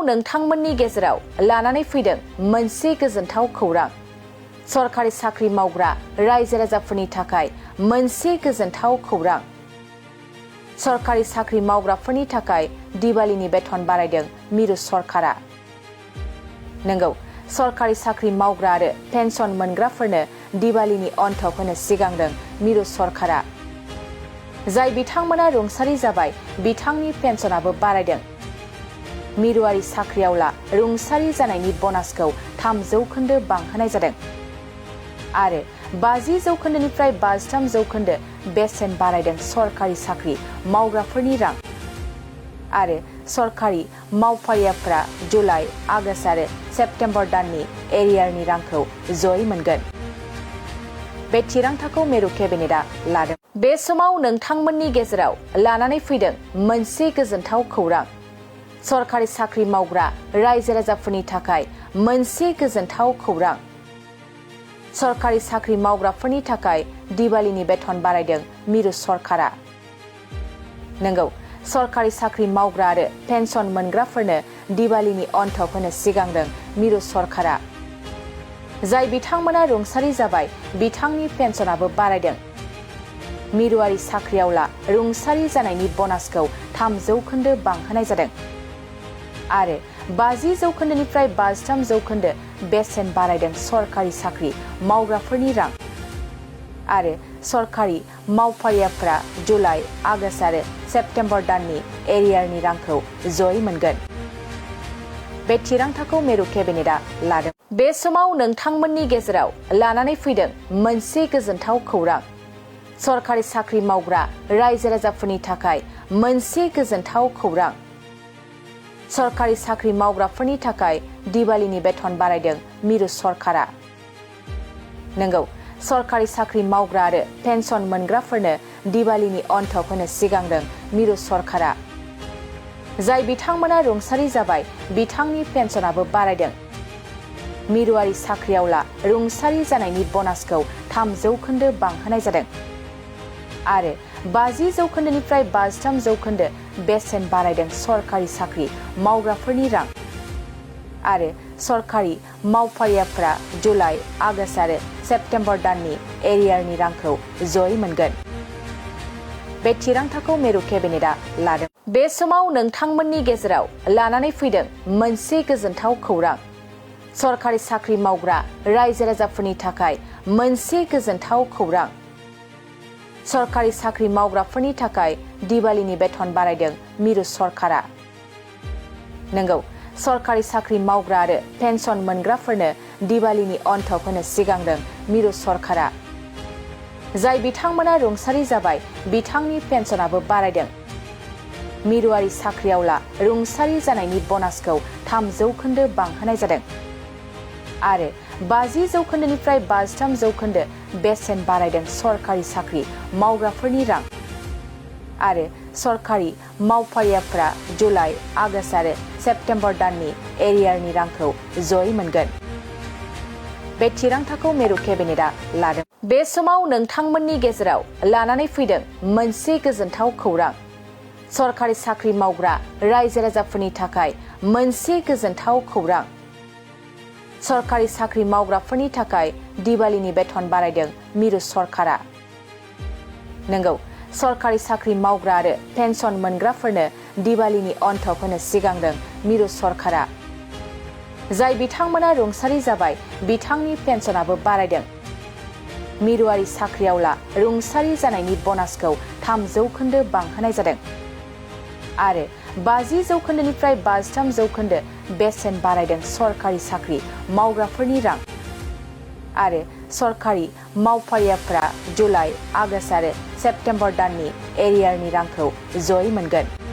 नोंथांमोननि गेजेराव लानानै फैदों मोनसे गोजोनथाव खौरां। सरकारि साख्रि मावग्रा रायजो राजाफोरनि थाखाय मोनसे गोजोनथाव खौरां। सरकारि साख्रि मावग्राफोरनि थाखाय दिवालीनि बेथन बारायदों मिरु सरकारा। नंगौ, सरकारि साख्रि मावग्रा आरो पेन्सन मोनग्राफोरनो दिवालीनि अनथोब होनो सिगांदों मिरु सरकारा। जाय बिथांमोना रुंसारि जाबाय बिथांनि पेन्सनाबो बारायदों। मिरुआरि साख्रिआवला रुंसारि जानायनि ब'नासखौ 3% बांहोनाय जादों आरो 50% 53% बेसेन बारायदों सरकारि साख्रि मावग्राफोरनि रां आरो सरकारि मावफारियाफोरा जुलाइ, आगस्त आरो सेप्तेम्बर दाननि एरियारनि रांखौ जयै मोनगोन। बे थिरांथाखौ मिरु केबिनेटआ लादों। बे समाव नोंथांमोननि गेजेराव लानानै फैदों मोनसे गोजोनथाव खौरां। सरकारि साख्रि मावग्रा रायजो राजाफोरनि थाखाय मोनसे गोजोनथाव खौरां। सरकारि साख्रि मावग्राफोरनि थाखाय दिवालीनि बेथन बारायदों मिरु सरकारा। नंगौ, सरकारि साख्रि मावग्रा आरो पेन्सन मोनग्राफोरनो दिवालीनि अनथोब होनो सिगांदों मिरु सरकारा। जाय बिथांमोना रुंसारि जाबाय बिथांनि पेन्सनाबो बारायदों। मिरुआरि साख्रिआवला रुंसारि जानायनि ब'नासखौ 3% बांहोनाय जादों आरो 50% 53% बेसेन बारायदों सरकारि साख्रि मावग्राफोरनि रां आरो सरकारि मावफारियाफोरा जुलाइ, आगस्त आरो सेप्तेम्बर दाननि एरियारनि रांखौ जयै मोनगोन। बे थिरांथाखौ मिरु केबिनेटआ लादों। बे समाव नोंथांमोननि गेजेराव लानानै फैदों मोनसे गोजोनथाव खौरां। सरकारि साख्रि मावग्रा रायजो राजाफोरनि थाखाय मोनसे गोजोनथाव खौरां। सरकारि साख्रि मावग्राफोरनि थाखाय दिवालीनि बेथन बारायदों मिरु सरकारा। नंगौ, सरकारि साख्रि मावग्रा आरो पेन्सन मोनग्राफोरनो दिवालीनि अनथोब होनो सिगांदों मिरु सरकारा। जाय बिथांमोना रुंसारि जाबाय बिथांनि पेन्सनाबो बारायदों। मिरुआरि साख्रिआवला रुंसारि जानायनि ब'नासखौ 3% बांहोनाय जादों आरो 50% 53% बेसेन बारायदों सरकारि साख्रि मावग्राफोरनि रां आरो सरकारि मावफारियाफोरा जुलाइ, आगस्त आरो सेप्तेम्बर दाननि एरियारनि रांखौ जयै मोनगोन। बे थिरांथाखौ मिरु केबिनेटआ लादों। बे समाव नोंथांमोननि गेजेराव लानानै फैदों मोनसे गोजोनथाव खौरां। सरकारि साख्रि मावग्रा रायजो राजाफोरनि थाखाय मोनसे गोजोनथाव खौरां। सरकारि साख्रि मावग्राफोरनि थाखाय दिवालीनि बेथन बारायदों मिरु सरकारा। नंगौ, सरकारि साख्रि मावग्रा आरो पेन्सन मोनग्राफोरनो दिवालीनि अनथोब होनो सिगांदों मिरु सरकारा। जाय बिथांमोना रुंसारि जाबाय बिथांनि पेन्सनाबो बारायदों। मिरुआरि साख्रिआवला रुंसारि जानायनि ब'नासखौ 3% बांहोनाय जादों आरो 50% 53% बेसेन बारायदों सरकारि साख्रि मावग्राफोरनि रां आरो सरकारि मावफारियाफोरा जुलाइ, आगस्त आरो सेप्तेम्बर दाननि एरियारनि रांखौ जयै मोनगोन। बे थिरांथाखौ मिरु केबिनेटआ लादों। बे समाव नोंथांमोननि गेजेराव लानानै फैदों मोनसे गोजोनथाव खौरां। सरकारि साख्रि मावग्रा रायजो राजाफोरनि थाखाय मोनसे गोजोनथाव खौरां। सरकारि साख्रि मावग्राफोरनि थाखाय दिवालीनि बेथन बारायदों मिरु सरकारा। नंगौ, सरकारि साख्रि मावग्रा आरो पेन्सन मोनग्राफोरनो दिवालीनि अनथोब होनो सिगांदों मिरु सरकारा। जाय बिथांमोना रुंसारि जाबाय बिथांनि पेन्सनाबो बारायदों। मिरुआरि साख्रिआवला रुंसारि जानायनि ब'नासखौ 3% बांहोनाय जादों आरो 50% 53% बेसेन बारायदों सरकारि साख्रि मावग्राफोरनि रां आरो सरकारि मावफारियाफोरा जुलाइ, आगस्त आरो सेप्तेम्बर दाननि एरियारनि रांखौ जयै मोनगोन।